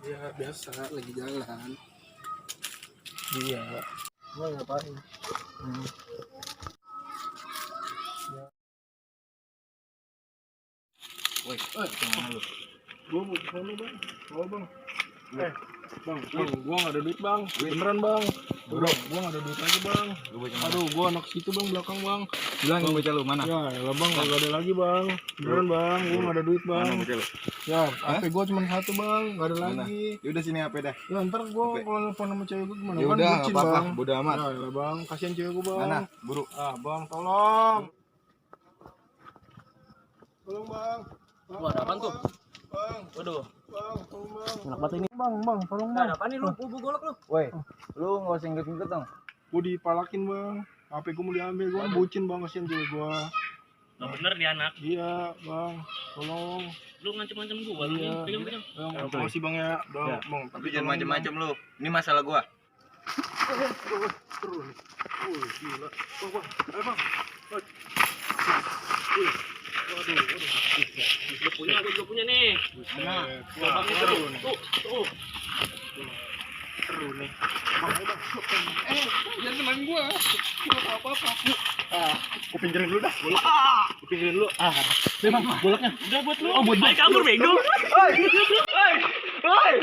Ya biasa lagi jalan. Iya. Mau ngapain? Woi, kemana lu? Gua mau ke sana, Bang. Oh, Bang. Bang, gua nggak ada duit, Bang. Beneran, Bang. Bro, gua nggak ada duit lagi, Bang. Aduh, gua anak situ, Bang, belakang, Bang. Bilangin bocah lu mana? Ya, elah, Bang, nggak ada lagi, Bang. Beneran, Bang. Gua nggak ada duit, Bang. Mana bocah lu? Ya, HP gua cuma satu, Bang. Nggak ada Mana? lagi. Ya udah sini HP dah. Ya, ntar gua kalau nelfon sama cewek gua gimana? Ya Kan udah, bucin, apa-apa, Bang. bodo amat. Ya, elah, Bang. Kasihan cewek gua, Bang. Mana? Buru. Ah, Bang, tolong. Tolong, Bang. Wah, ada apaan tuh? Bang, Waduh, Bang, tolong, Bang. enak banget ini. Bang, tolong, Nah, Bang. ada apaan nih lu? Gua golok lu. Woi, lu nggak usah ngikut-ngikut dong. Gua dipalakin, Bang. HP gua mau diambil, gua kan bucin, Bang, kasihan cewek gua. Nggak bener nih anak. Iya, Bang. Tolong. Lu ngancem-ngancem gua, lu Iya. pegang-pegang. Bang, makasih, Bang ya. Bang, Ya. Bang, Tapi jangan tolong, macem-macem lu. Ini masalah gua. Bang. Terus nih. Gila. Bang, Bang. Ayo, Bang. Waduh. Gua juga punya nih. Nah, Bang, waduh. tuh. Seru nih. Bang, ayo, Bang. Jangan teman gua. Gua apa-apa. Gua pinggirin dulu dah. Golok. Gua pinggirin dulu. Nih, Bang, goloknya. Udah buat lu. Oh, buat Ayo kabur bego. Hei!